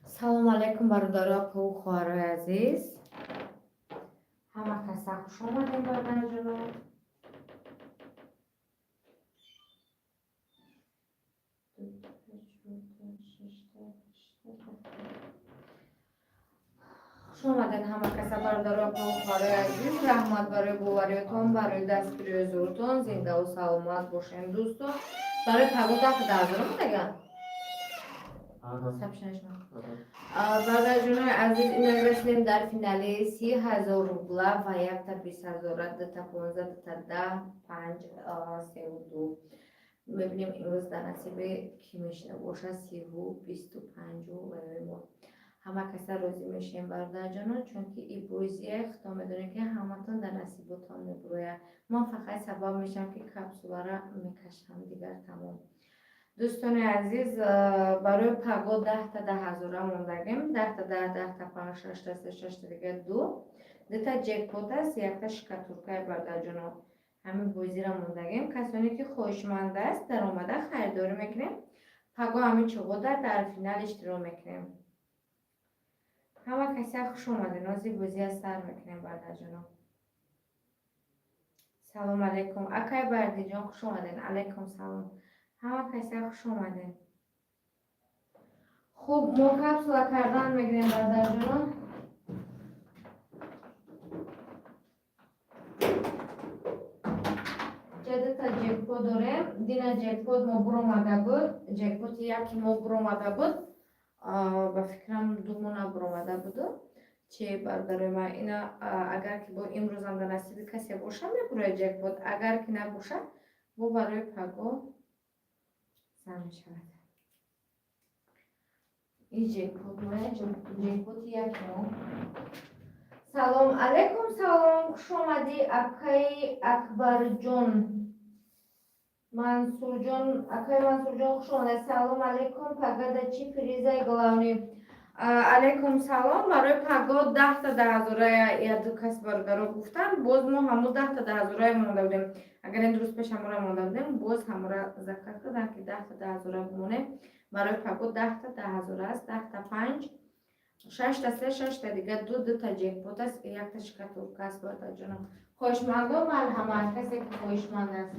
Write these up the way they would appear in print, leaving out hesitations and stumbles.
Салому алайкум, бародару, апаву хоҳарои азиз. Ҳама каса хуш омадем, бародарҷоно. Хуш омаден ҳама каса, бародару, апаву хоҳарои азиз. Раҳмат барои бовариётон, барои дастгирии зурутон. Зиндаву саломат бошем, дӯстон. Барои паго 10 та 10 ҳазор омадаган. Бародарҷонои азиз, инак расидем дар финали 30 000 рубла ва якта 20 ҳазора, дута 15, дута 10, панҷ, севу ду. Мебинем, имрӯз дар насиби кӣ мешина бошад сиву бисту панҷу ваёи мо. Ҳама каса розӣ мешавем, бародарҷонон, чунки и бозия худо медонед, ки ҳаматон дар насиботон мебурояд. Ман фақат сабаб мешавам, ки капсулара мекашам, дигар тамом. Дӯстони азиз, барои паго 10 та 10 ҳазора мондагем: 10 та 10, 10 та панҷ, шашта се, шашта дига ду, дута ҷекпот аст, якта шкатулкаи. Бародарҷоно, ҳамин бозира мондагем. Касоне ки хоҳишманд аст, даромада харидорӣ мекунем. Паго ҳамин чуғода дар финал иштирок мекунем. Ҳама кася хуш омаден. Ҳозир бозия сар мекунем, бародарҷоно. Салом алайкум, акай Бардиҷон, хуш омаден. Алайкум салом, ҳама кася хуш омаден. Хуб, мо капсула кардан мегирем, бародарҷонон. Ҷадата ҷекпот дорем. Дина ҷекпот мо буромада буд, ҷекпоти яки мо буромада буд, ба фикрам, думона буромада буду чи, бародарои ман. Ина агар ки бо имрӯзам дар насиби касе боша, мебурояд ҷекпот, агар ки набоша, бо барои паго зан мешавад. И ҷекпот моя, ҷекпоти яки мо. Салом алайкум, салом, хушомадӣ, акаи Акбарҷон, Мансурҷон, акаи Мансурҷон, хуш омадед. Салом алайкум, пагада чи призаи главный? Алайкум салом. Барои паго 10 та 10 ҳазорая яду кас бародаро гуфтанд. Боз мо ҳамун 10 та 10 ҳазорая монда будем. Агар ин рӯз пеш ҳамора монда будем, боз ҳамора заказ кардам, ки 10 та 10 ҳазора бимонем. Барои паго 10 та 10 ҳазора аст: 10 та панҷ, шашта се, шашта дига ду, дута ҷекпот аст, якта шкатулка аст. Бародарҷонам, хоҳишмандон, марҳамат, касе ки хоҳишманд аст.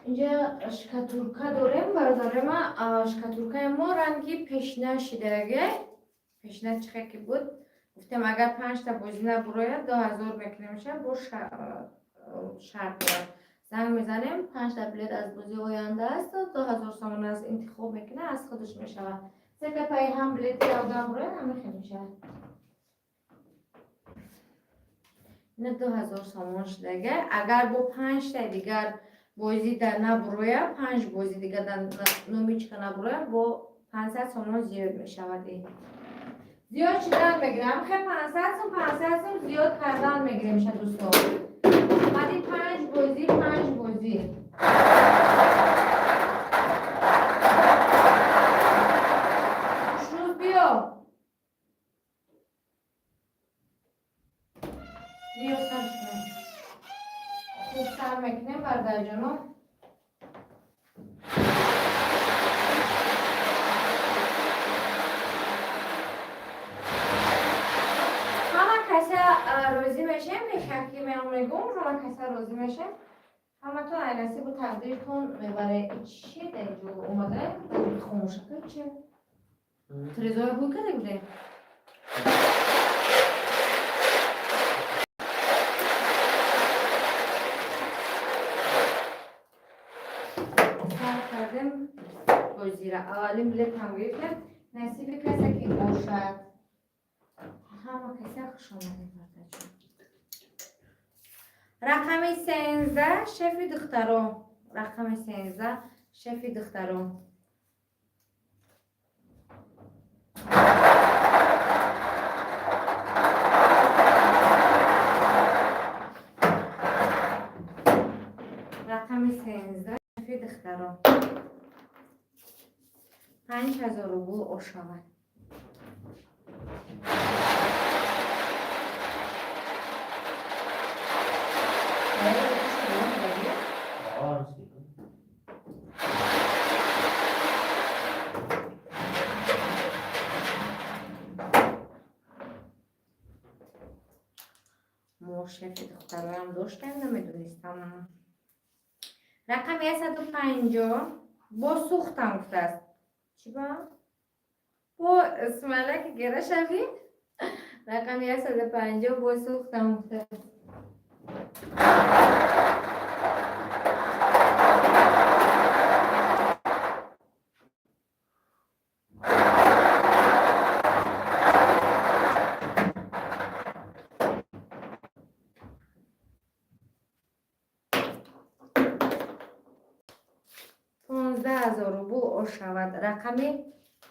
Инҷа шкатулка дорем, бародарема. Шкатулкаи мо ранги пешина шидаге. Пешина чихе ки буд, гуфтем, агар панҷта бозӣ набурояд, 2000 мекунемша. Бо шарт дорад: занг мезанем, панҷта билет аз бозии оянда аст, 2000 сомон аз интихоб мекунад, аз худаш мешавад. Сета паи ҳам билети одам бурояд, ҳама хел мешавад. Ина 2000 сомон шудага. Агар бо панҷтаи дигар бозӣ дар набурояд, панҷ бозӣ дигар дар номичка набурояд, бо 500 сомон зиёд мешавад. Зиёд шудан мегирам хе, 500 сом, 500 сом зиёд кардан мегирем ша, дӯстон. Баъди панҷ бозӣ, панҷ бозӣ. Хушнуд, биё, биё, сар кунем. Хуб, сар мекунем, бародарҷоно. Ҳама каса розӣ мешем, пешакӣ меом мегум, ҳама каса розӣ мешем. Ҳаматон ай насибу тақдиртон мебаре. Чи дар ҷо омада хомӯшака чи трезоя ҳуй карда буде? Сар кардем бозира. Аввалин билетам гирифтем. Насиби касе ки бошад. Ҳама каса хуш омадем, бародарҷон. Рақами 13, шефи духтаро. Рақами 13, шефи духтаро. Рақами 13, шефи духтаро. 5000 рубл ошавад. Мо шефи духтароям доштем, намедонистам. Рақами 150 бо сӯхтам гуфтааст. Чӣ ба? Бо смайлаки гера шавӣ? Рақами 150 бо сӯхтам гуфтааст. 15 000 рубл ошавад. Рақами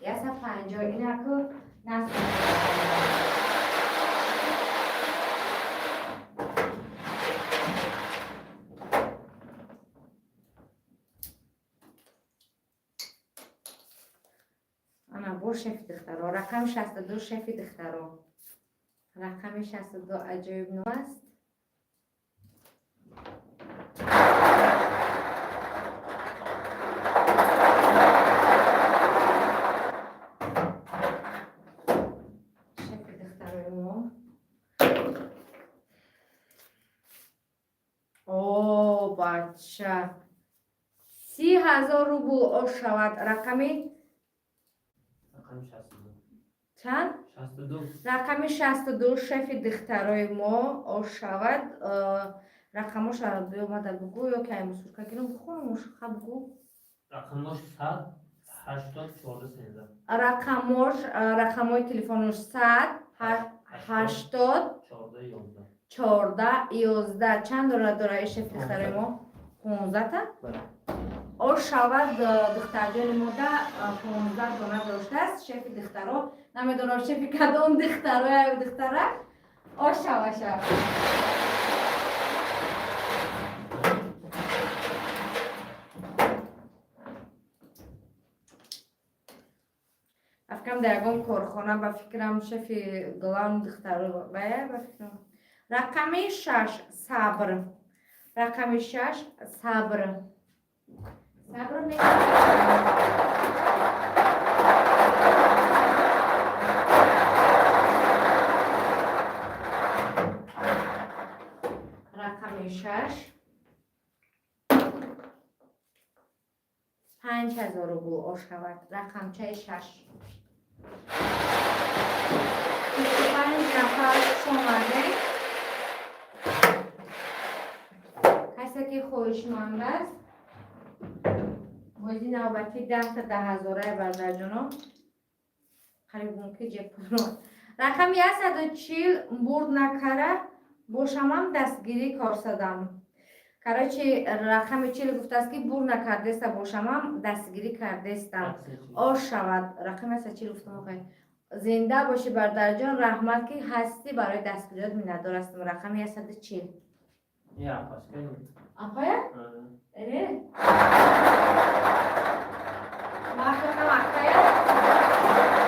150 инаку насб. Ана бо шефи духтаро, рақами 62, шефи духтаро, рақами 62 аҷоиб ном аст. Шефи духтарои мо. О, бача, 30 000 рубл ошавад. Рақами Рақами 62. Чанд? 62. Рақами 62, шефи духтарои мо ошавад. Рақамоша биёмада бугӯ ё ки ай мусурка гирам бихонам, ха, бугӯ. Рақамош 100 80 14 13. Рақамош, рақамҳои телефонош 100 80 14 11. 14 11. Чанд дора дора и шефи духтарои мо? 15-та? Бале. Ошавад, духтарҷони мода 15 дона доштааст шефи духтаро. Намедонам, шефи кадом духтароя, духтара ошаваша. Ба фикрам, дар ягон корхона, ба фикрам, шефи главный духтаро бая, ба фикрам. Рақами 6, сабр. Рақами 6, сабр, сабр мекунем. Рақами 6, 5000 рубл ошавад. Рақамчаи 6. 25 нафар хуш омадем. Касе ки хоҳишманд аст, бозии навбатӣ 10-та 10 ҳазораи, бардарҷоно, қариб мумкин ҷепуро. Рақами 140, бурд накара бошамам, дастгирӣ корсадам. Короче, рақами 40 гуфтааст, ки бур накардеста бошамам, дастгирӣ кардестам. Ошавад. Рақами 140 гуфтам. Охай, зинда бошӣ, бардарҷон, раҳмат, ки ҳастӣ, барои дастгириёт миннатдор ҳастам. Рақами 140. Я, паскай. Апая? Э? Ман акая.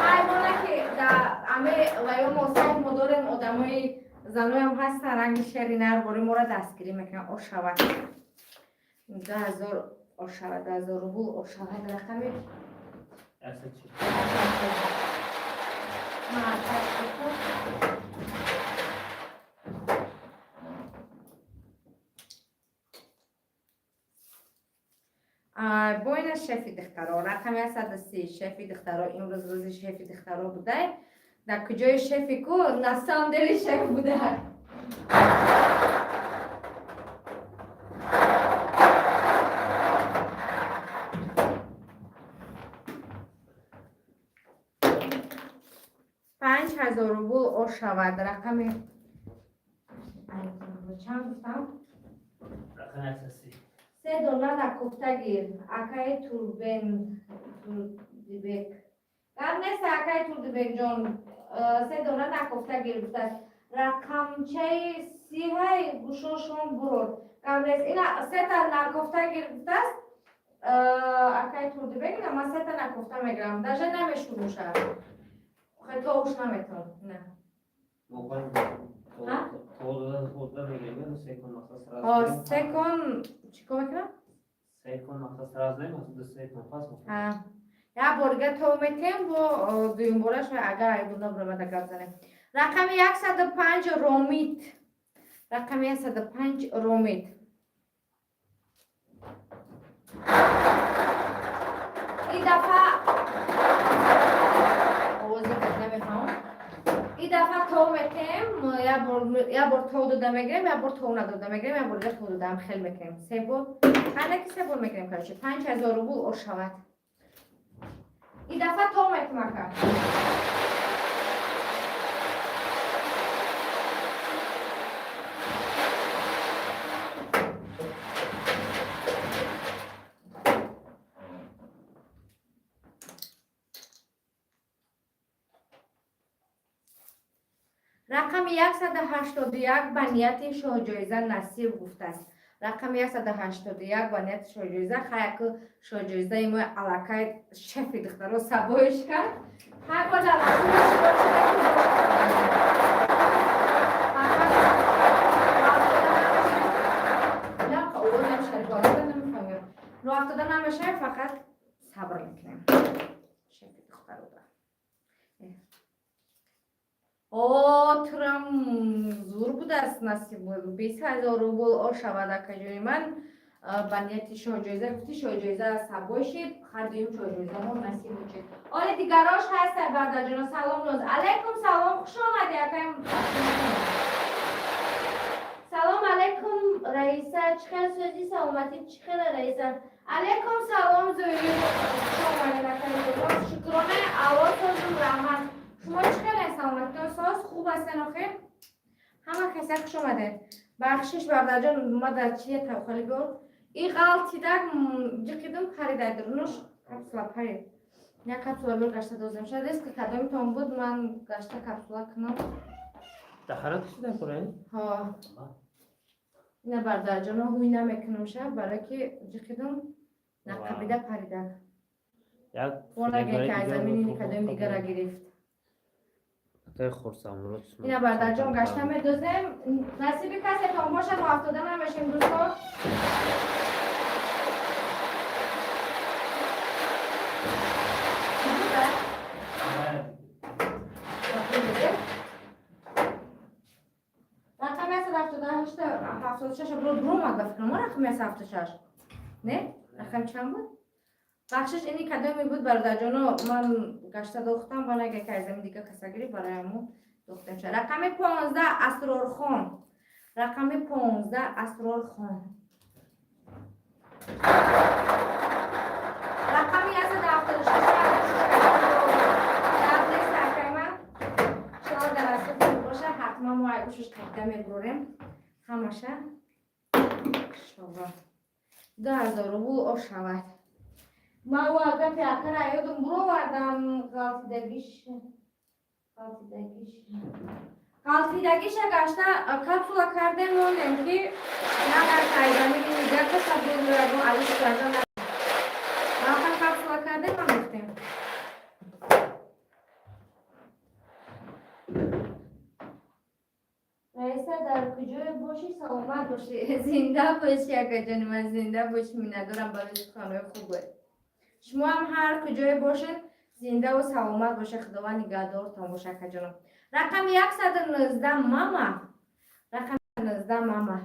Ҳайвона ки дар аме ваё мо сайт мо дорем, одамои заноям ҳастан, ранги шери нар бори моро дастгирӣ мекунанд. Ошавад. 2000 ошавад, 2000 рубл ошавад рақами 140. Ма, так. Бойна шефи духтаро, рақами 130, шефи духтаро. Имрӯз рӯзи шефи духтаро будай. Дар куҷои шефи ку, на самом деле шеф буда. 5000 рубл ошавад. Рақами чанд гуфтам? Рақами 130. Се дона накуфта гир, акаи Турбен Турдибек. Гап нест, акаи Турдибекҷон. Се дона накуфта гир гуфтааст. Рақамчаи 30-ҳай гӯшошон бурод. Гап нест, ина сета накуфта гир гуфтааст акаи Турдибек. Ина ман сета накуфта мегирам, даже намешурӯшад. Хай, то уш наметавон. На. А? Се кон чӣ кор мекунам? Се кон мақсад сразу не, мақсад ду се кон пас. Як бор дига то метем, бо дуюм бораш агар айбурда буромада гап занем. Рақами 105, Ромит. Рақами 105, Ромит. Ин дафъа овози намефаҳмам. Ин дафъа то метем, як бор то дода мегирем, як бор то надода мегирем, як бор дига то додаам хел мекунем. Се бор, ҳайна ки се бор мекунем, короче, 5000 рубл ошавад. Ин дафъа то метем, ака. Рақами 181 ба нияти шоҳҷоиза насиб гуфтааст. Рақами 181 ба нияти шоҳҷоиза. Хаяку шоҳҷоизаи мо аллакай шефи духтаро сабоиш кард. Ҳар бор дар насиби шумо чизе ки бошад. Фақат овозам шариф намефаҳмем. Роҳ афтода намешавем, фақат сабр мекунем. Шефи духтарода. О, турам зур будааст, насиб 20 000 рубл ошавад, акаҷони ман. Ба нияти шоҳҷоиза гуфти, шоҳҷоиза сабой шид, ҳар дуюм шоҳҷоизамо насиб мешид. Оли дигарош ҳаста, бародарҷоно. Салом, ноз. Алайкум салом, хуш омадӣ, акаем. Салом алайкум, Раиса, чӣ хел сӯзи, саломатӣ чӣ хела, Раиса? Алайкум салом, Зоир, хуш омадед, акаи. Шукронаи Алло, созум, раҳмат. Шумо чӣ хеле, саломатитон соз, хуб ҳастен охир? Ҳама каса хуш омадед. Бахшиш, бародарҷон, ма дар чия тавхали биёр. И ғалтидак ҷиқидум, паридай дурнуш капсула парид. Як капсула биёр, гашта дозем. Шояд риски кадомитон буд, ман гашта капсула кунам. Дахарат шуда курен? Ҳо. Ина, бародарҷоно, ҳуй намекунам шаб, барое ки ҷиқидум нақабида паридак. Як Вонаге ки аз замини кадоми дигара гирифт. Атай хурсамурод. Ина, бародарҷон, гашта медозем. Насиби касетон бошад, мо афтода намешем, дӯстон. Рақами 178, 76 буромад ба фикрам. Рақами 176. Не? Рақам чанд буд? Бахшиш, ини кадоме буд, бародарҷоно, ман гашта дохтам, ва нага ки аз замин дига каса гирифт, барои ҳамо дохтем ша. Рақами 15, Асрорхон. Рақами 15, Асрорхон. Рақами 176, нест, акай ман. Иншоалло, дар асоси боша, ҳатман мо айгӯшаш қайда мебурорем. Ҳамаша. Иншоалло. 2000 рубл ошавад. Ман ӯ гапи акара ёдум буровардам, ғалтидагиш, ғалтидагиш, ғалтидагиша гашта капсула кардем, мондем ки нагар кайзамини дигар каса буягон алиш карда маха капсула кардем, андохтем. Раиса, дар куҷое бошӣ, саломат бошӣ, зинда бошӣ, акаҷони ман, зинда бошӣ. Миннатдорам барои суханҳои хубе. Шумо ҳам ҳар куҷое бошед, зиндаву саломат бошед, Худованд нигаҳдортон боша, акаҷонам. Рақами 119, мама. Рақами 19, мама.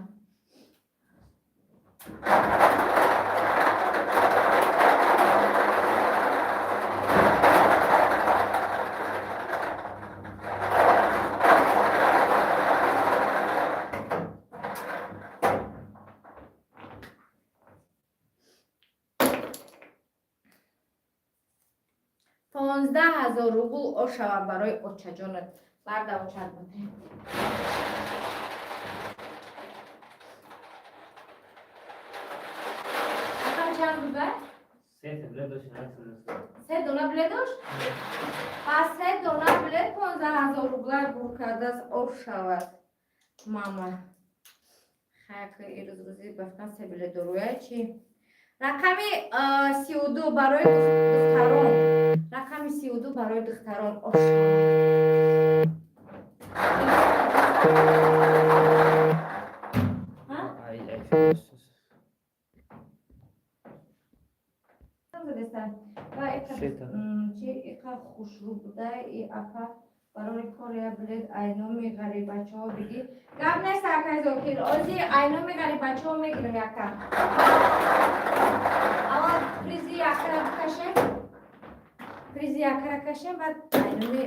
15 000 рубл ошава барои очаҷонат. Барда, очат буд. Рақам чанд буд бай? Се билет дошт, 119. Се дона билет дошт? Пас се дона билет 15 000 рубла бур кардааст, ошавад. Мама. Хаяка ирӯз рӯзи бафтан се билет доруя чи? Рақами 32 барои духтарон. Рақами 32 барои духтарон. Ҳа? Ай, ай. Задеста. Ва иқа Сета. Чи иқа хушрӯ буда и апа барои корея билет айноми ғарибачаҳо бигӣ. Гап нест, акай Зокир, ози айноми ғарибачаҳо мегирем якта. Аввал призи якара бикашем. Призи якара кашем, баъд айноми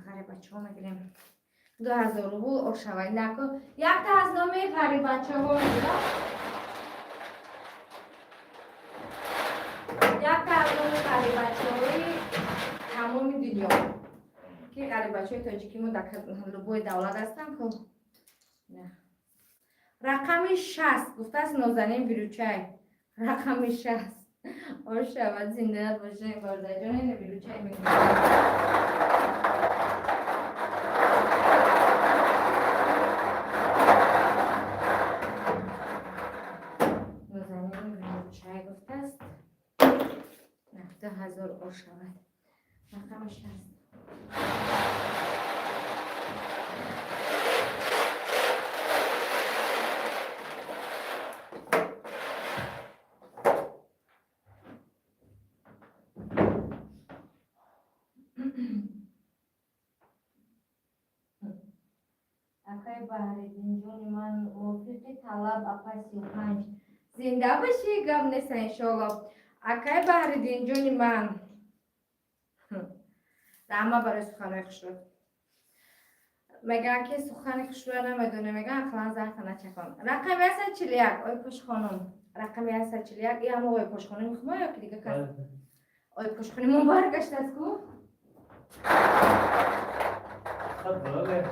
ғарибачаҳо мегирем. 2000 рубл ошавай. Нако якта аз номи ғарибачаҳо мегирам. Якта аз номи ғарибачаҳои тамоми дунё, ки ғарибачаҳои тоҷики мо дар любой давлат ҳастанд ку. На. Рақами 60 гуфтааст Нозанин Бирючай. Рақами 60. Ошавад, зинда бошед, бародарҷон, ина Бирючай мегӯям. Нозанин Бирючай гуфтааст. На, 2000 ошавад. Рақами 60. Акай Баҳриддинҷони ман, мувофиқи талаб апа 35. Зинда бошӣ, гап неста, иншоалло. Акай Баҳриддинҷони ман. Раҳмат барои суханҳои хушрӯ. Мегӯянд, ки сухани хушрӯя намедонем, мегӯянд ақлан зарфа начакон. Рақами 141, ой пошхонум. Рақами 141, и ҳамо ой пошхонуми хумо ё ки дига кас? Ой пошхонуми мо баргаштааст ку? Хад блогер.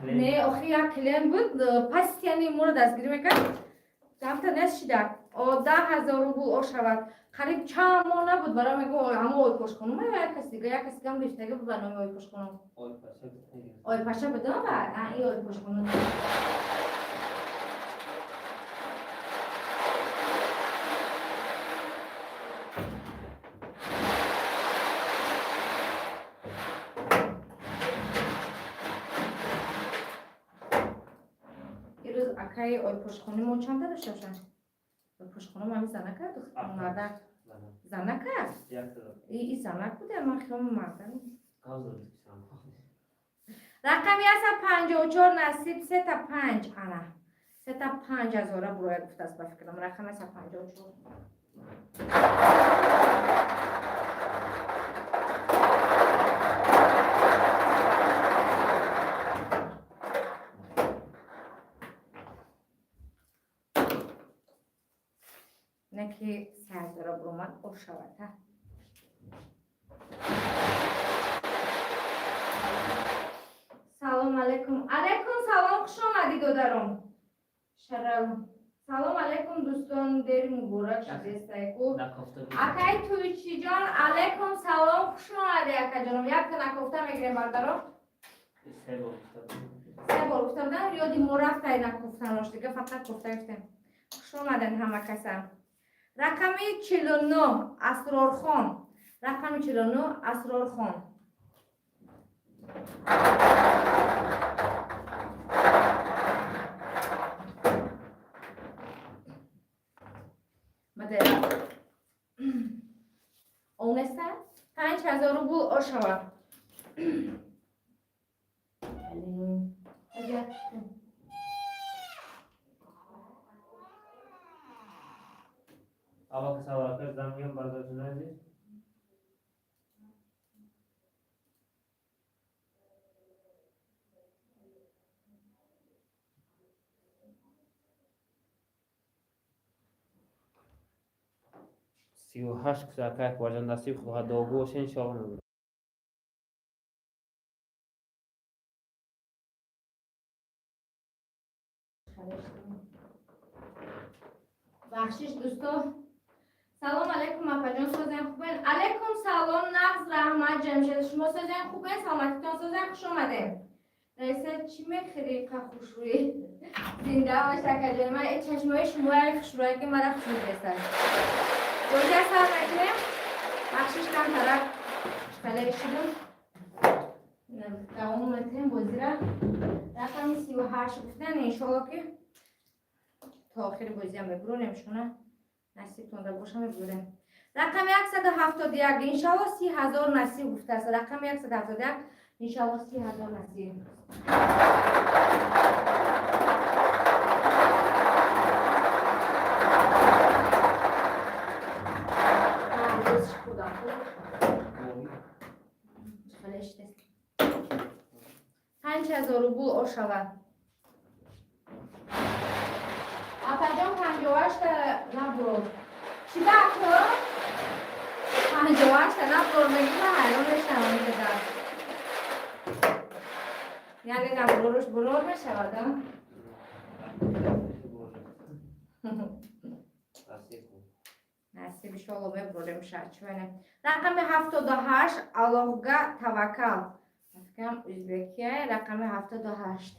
Не, охи як клиент буд, пастияни моро дастгирӣ мекард. Дафта нест шида. О 10 000 рубл ошавад. Қариб чанд моҳ набуд, барои мегӯ ҳамо ой пошхонум ё як кас дига, як кас дигам гирифтага буд ба номи ой пошхонум. Ой паша будам ва а и ой пошхонум. Ирӯз акаи ойпошхони мо чанда дошта бошанд? Ойпошхонум ҳами занак аст, мардак? Занак аст? И занак буда, ман хиёлам мардак. Рақами 154 насиб сета панҷ ана. Сета панҷ ҳазора буроя гуфтааст ба фикрам. Рақами 154. Не ки 3 ҳазора буромад ошавад, ҳа? Салом алейкум. Алейкум салом, хуш омадӣ, додаром. Шарав. Салом алейкум, дӯстон, дери муборак шудестайку. Акай Туйчиҷон, алейкум салом, хуш омадӣ, акаҷоном. Якта накофта мегирем, бародаром. Се бор гуфта будам, ёди мо рафтай накофтанош, дига фақат кофта гуфтем. Хуш омаден ҳама каса. Рақами 49 Асрорхон. Рақами 49 Асрорхон. Маде. Онеста? 5000 рубл ошава. Блин. Аҷаб. Аввал саволакар замгем бародарҷон азиз. 38 кусака Акбарҷон насиб хоҳад дуогӯ бошед, иншоалло. Бахшиш, дӯсто. Салом алейкум, апаҷон, созем, хубен? Алейкум салом, нағз, раҳмат, Ҷамшед. Шумо созем, хубен? Саломатитон созем? Хуш омадем. Раиса, чӣ мехӯри қа хушрӯӣ? Зинда бош, акаҷон. Ман чашмои шумои хушрӯя, ки мара хушрӯ бесад. Бозия сар мекунем. Бахшиш, камтарак шкалаи шудум. Давом метем бозира. Рақами 38 гуфтан, иншолло, ки то охири бозия мебуронем шуна. Насибтонда боша, мебурем. Рақами 171, иншалло, 30 000 насиб гуфтааст. Рақами 171, иншалло, 30 000 насиб. А, худам. Хеле шидест. 5000 рубл ошавад. Апаҷон, 58-та набурд. Чӣ баъд? 58-та набурд мегӣ, ман ҳайрон мешавам када. Яъне набуроруш бурор мешавад, а? Насиб кун. Насиб, иншолло, мебурем шачване. Рақами 78, Аллоҳга таваккал. Фикрам, ӯзбекия. Рақами 78.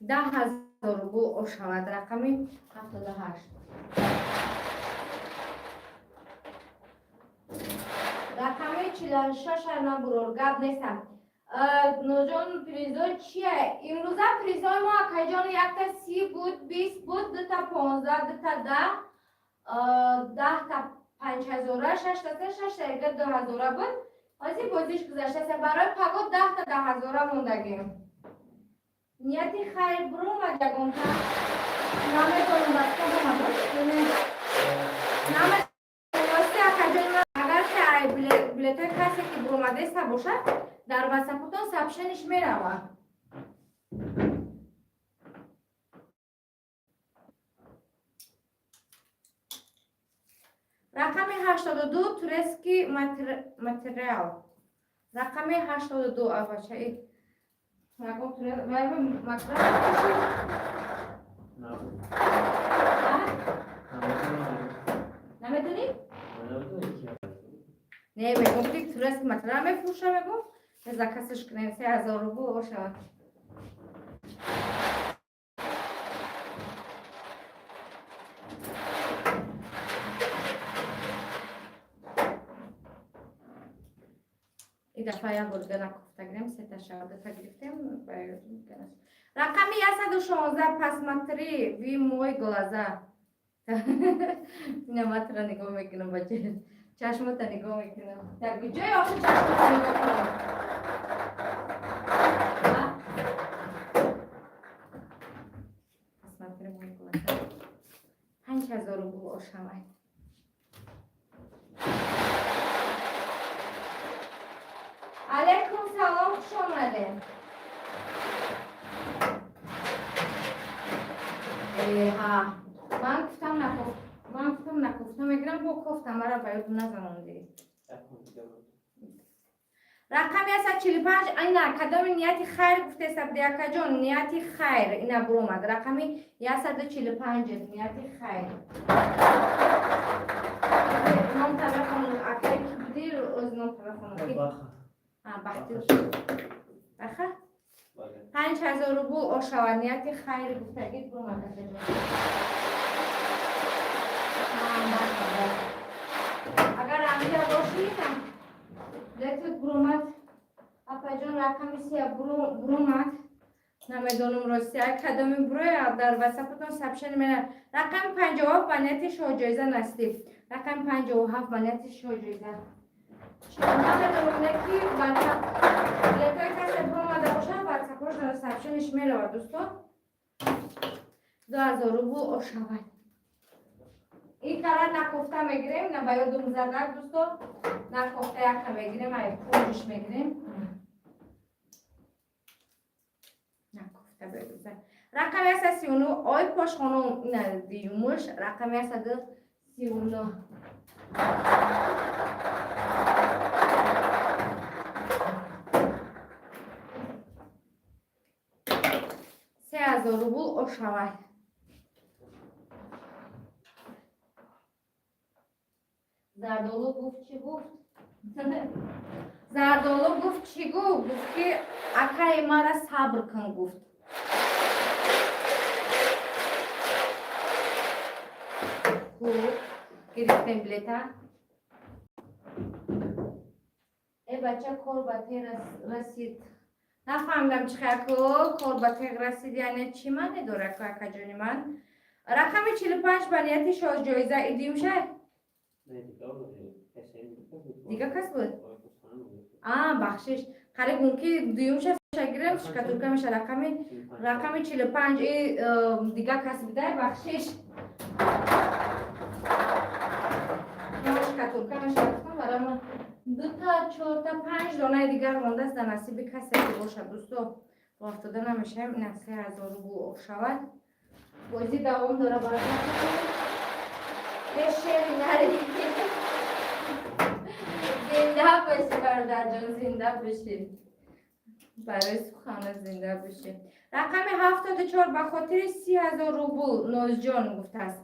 10 000 рубл ошавад рақами 78. Рақами 46 набурор, гап нестам. Ноҷон, призо чия? Имрӯза призои мо, акаҷон, якта 30 буд, 20 буд, дута 15, дута 10, 10-та 5000-а, шашта се, шашта яка 2000-а буд. Ҳозир бозиш гузаштааст. Барои паго 10-та 10 000-а мондагем. Нияти хайр буромад ягонта? Наметонам, баста омад. Наметонам, акаҷон, агар ки ай билетҳои касе ки буромадаиста бошад, дар ватсапотон сообщение ш меравад. Рақами 82, турецкий материал. Рақами 82, абачаи ягон материал. Набуд. А? Наметонам. Намедонӣ? Наметонам ки. Не, мегум, ки турецкий материал мефурӯша, мегум, заказ ш кунем, 3000 рубл бошад. И дафъа як бор дига накофта гирем, сета шавдата гирифтем. Рақами 116, посмотри вы мой глаза. Ина матра нигоҳ мекунам, бача, чашмота нигоҳ мекунам. Так, ҷои охи чашмота нигоҳ кунам. А? Посмотри мой глаза. 5000 рубл ошавай. Алейкум салом, хуш омадем. Ҳа, ман гуфтам накоф, ман гуфтам накофта мегирам, бо кофта мара ба ёд назанонди. Якум дига буд. Рақами 145, ина кадоми нияти хайр гуфтеста буди, акаҷон, нияти хайр ина буромад. Рақами 145, нияти хайр. Ном табахонум, акаи ки буди, оз ном табахонум. Баха. А, бахти. Баха? Бале. 5000 рубл ошавад, нияти хайр гуфтагид буромад, акаҷон. А, баха, баха. Агар амҷа бошӣ, летут буромад. Апаҷон, рақами 3 буромад. Намедонам, рости, кадоми буроя, дар ватсапатон сообщение мера. Рақами 57, ба нияти шоҳҷоиза насиб. Рақами 57, ба нияти шоҳҷоиза. Намедонам, не ки ватсап билетҳои касе буромада бошад, ватсапош дар сообщение ш меравад, дӯстон. 2000 рубл ошавад. Ин кара накофта мегирем, на ба ёдум задак, дӯстон. Накофта яка мегирем, ай пунҷиш мегирем. Накофта бедуза. Рақами 139, ой пошхонум, ина диюмуш, рақами 139. 3000 рубл ошавад. Зардолу гуфт, чӣ гуфт? Зардолу гуфт, чӣ гуфт? Гуфт, ки акаи мара сабр кун, гуфт. Хуб, гирифтем билета. Э, бача, кор ба теғ расид. Нафаҳмидам, чӣ хел кор ба теғ расид, яъне чӣ маъне дорад, акаҷони ман? Рақами 45 ба нияти шоҳҷоиза. Идиюмшай дига кас буд. А, бахшиш, қариб мумкин дуюмша гирем, шкатулка меша. Рақами 45 и дига кас бидай, бахшиш, шкатулка меша гуфтам. Барои ман дута, чорта, панҷ донаи дигар мондааст, дар насиби касе ки бошад. Дӯсто, рафтода намешавем. Ина 3000 рубл шавад. Бозӣ давом дора. Шери нари, зинда бошӣ, бародарҷон, зинда бошӣ, барои сухана зинда бошӣ. Рақами 74 ба хотири 30 000 рубл Нозҷон гуфтааст.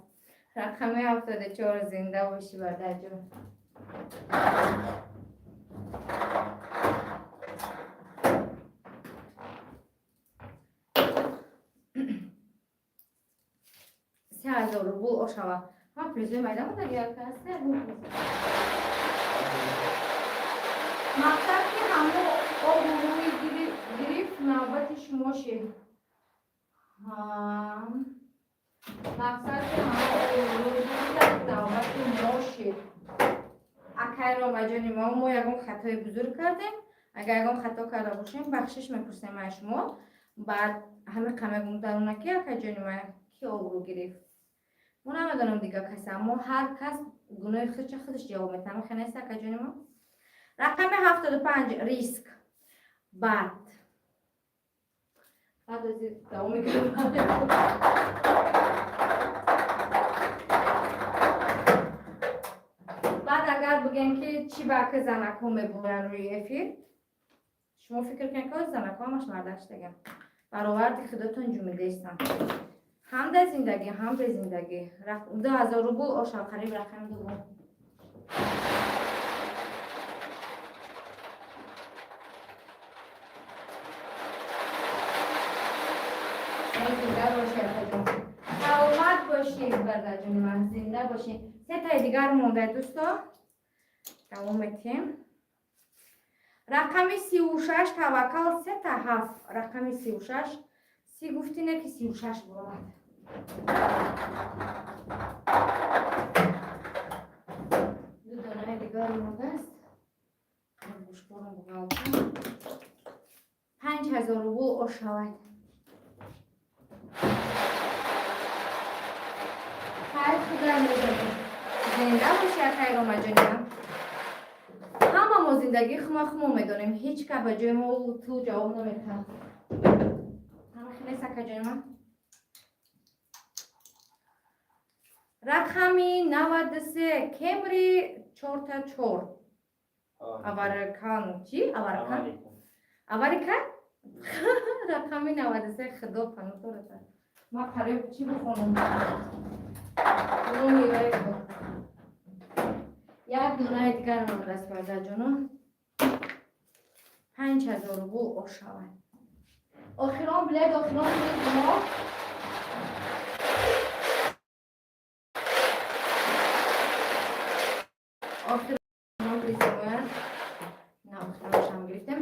Рақами 74, зинда бошӣ, бародарҷон. 3000 рубл ошава. Ма призои майда модаги. Мақсад, ки ҳамо обу рӯи гирифт, навбати шумо шид. Мақсад, ки ҳамо обу рӯи гирифт, навбати мо шид. Акай Ромаҷони мо, мо ягон хатои бузург кардем? Агар ягон хато карда бошем, бахшиш мепурсем аз шумо. Баъд ҳамин қамегум даруна, ки акаҷони ма, ки обрӯ гирифт, мо намедонам дига каса. Мо ҳар кас гуноҳи худша худаш ҷавоб метаҳам, хе нест, акаҷони мо? Рақами 75, риск. Баъд ози давом мекунам. Баъд агар бигем, ки чӣ ба ки занакҳо мебуранд рӯи эфир, шумо фикр кунед, ки занакҳо ҳамаш мардаш даган. Бароварди худотон ҷумидаистам, ҳам дар зиндагӣ, ҳам бе зиндагӣ. 2000 рубл оша, қариб рақами дуввум. Зинда бошӣ, акаҷон, саломат бошӣ, бародарҷони ман, зинда бошӣ. Сетаи дигар монда, дӯсто, давом метиҳем. Рақами 36, Таваккал, сета ҳафт. Рақами 36, си гуфтине, ки 36 буромад. Ду донаи дигар мондааст. Гӯшборам буғалта. 5000 рубл ошавад. Хайр, худо медонем. Зинда боши, акай Ромаҷоням. Ҳама мо зиндагии хумо хумо медонем, ҳеҷ ка ба ҷои мо ту ҷавоб наметаҳад. Ҳама хелес, акаҷони ман. Рақами 93, Кемри, чорта чор. Аваркан чӣ? Аваркан? Аварика? Рақами 93, худо паноҳ дорад. Ма қариб чӣ бихонам? Румиёи. Як донаи дигар мондааст, бародарҷоно. 5000 рубл ошавад. Охирон билет, охирон билет мо. Охирон билет моя. На, охиронашам гирифтем.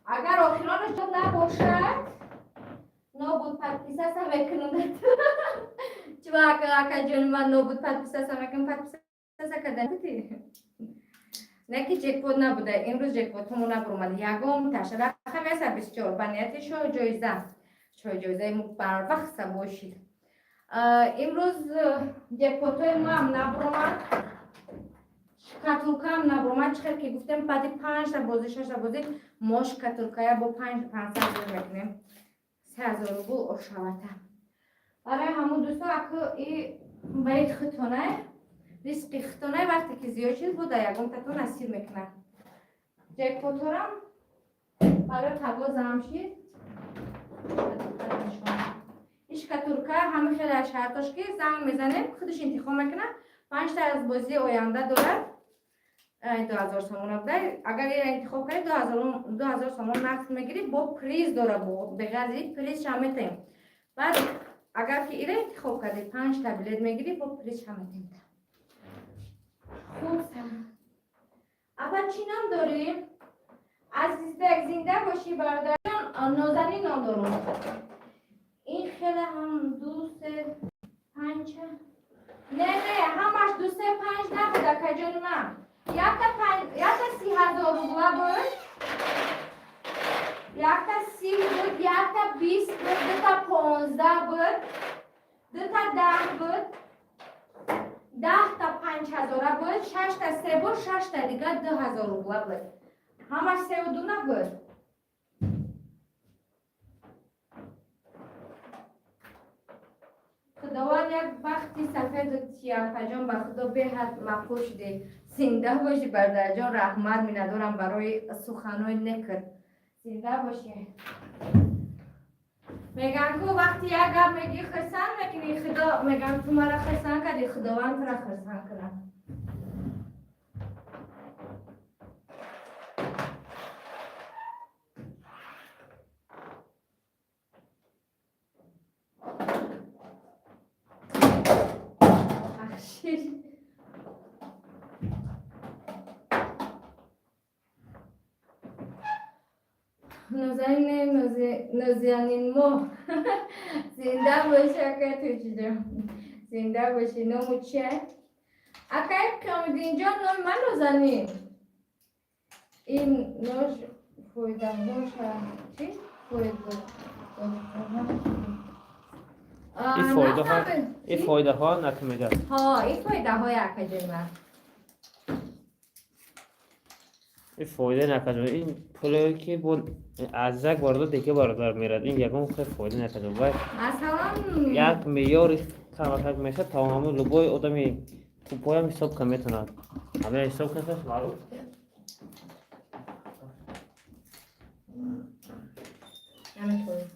Агар охиронаш набошад, нобуд подписаться мекунам. Чува, акаҷони ман, нобуд подписаться мекунам, подписаться кардан не ки ҷекпот набуда. Имрӯз ҷекпотҳомо набуромад ягон таш. Рақами аст 24 ба нияти шоҳ ҷоиза. Шоҳ ҷоизаи мо барвақт сабо шид. Имрӯз ҷекпотҳои моам набуромад, шкатулкаам набуромад. Чӣ хел ки гуфтем, баъди панҷта бозӣ, шашта бозӣ мо шкатулкая бо 500 мекунем. 3000 рубл ошавата. Барои ҳамун, дӯсто, аку и баид хитонай, ризқи хитонай, вақте ки зиёд шуд, бо дар ягон тато насиб мекунад. Ҷекпоторам барои паго зам шид. Ишкатурка ҳама хеле шартош, ки занг мезанем, худаш интихоб мекунад. Панҷта аз бозии оянда дорад. 2000 сомона буда. Агар ира интихоб кардӣ, 2000 сомон нақд мегирӣ, бо приз дора, бо беғарзи приз ша метаем. Баъд агар ки ира интихоб кардӣ, панҷта билет мегирӣ, бо приз ша метаем. Хуб, апа, чӣ ном дорӣ? Азизбек, зинда бошӣ, бародарҷон. Нозанин ном дорум. Ин хеле ҳам ду, се, панҷ. Не, не, ҳамаш ду, се, панҷ набуд, акаҷони ман. Якта панҷ, якта 30 000 рубла буд, якта 30 буд, якта 20 буд, дута 15 буд, дута 10 буд, 10-та 5000-а буд, шашта се буд, шашта дига 2000 рубла буд. Ҳамаш севу ду набуд. Худованд як бахти сафеду тиякаҷон, ба худо беҳад маъқул шудӣ. Зинда бошӣ, бародарҷон, раҳмат, миннатдорам барои суханҳои некр. Зинда бошӣ. Меган ку вақти як гап мегӣ, хурсанд мекунӣ, худо меган, ту мара хурсанд кардӣ, худованд тура хурсанд кунад. Бахшиш. Нозанин, нозанин мо, зинда бошӣ, акай Тоҷиҷон, зинда бошӣ. Ному чия, акай Қиёмиддинҷон? Номи ман Нозанин. Ин нош фоидаҳоша чи фоида? Ин фоидаҳо, ин фоидаҳо накамеда. Ҳо, ин фоидаҳои, акаҷони ман. Ин фоида накард. Ин пуле ки бо аз як бародар дига бародар мерад, ин ягон хел фоида накард. Вай масалан як меъёри камакак мешавад, тамоми любой одами тупоям ҳисоб кар метавонад. Ҳамин ҳисоб кардаш маълум. Наметавонем.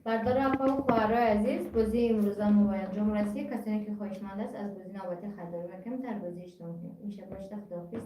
Бародару, апаву хоҳарои азиз, бозии имрӯза мо ба анҷом расид. Касоне ки хоҳишманд аст, аз бозии навбатӣ харидорӣ мекунем, дар бозӣ иштирок мекунем. Имшаб бошда, худоҳофиз.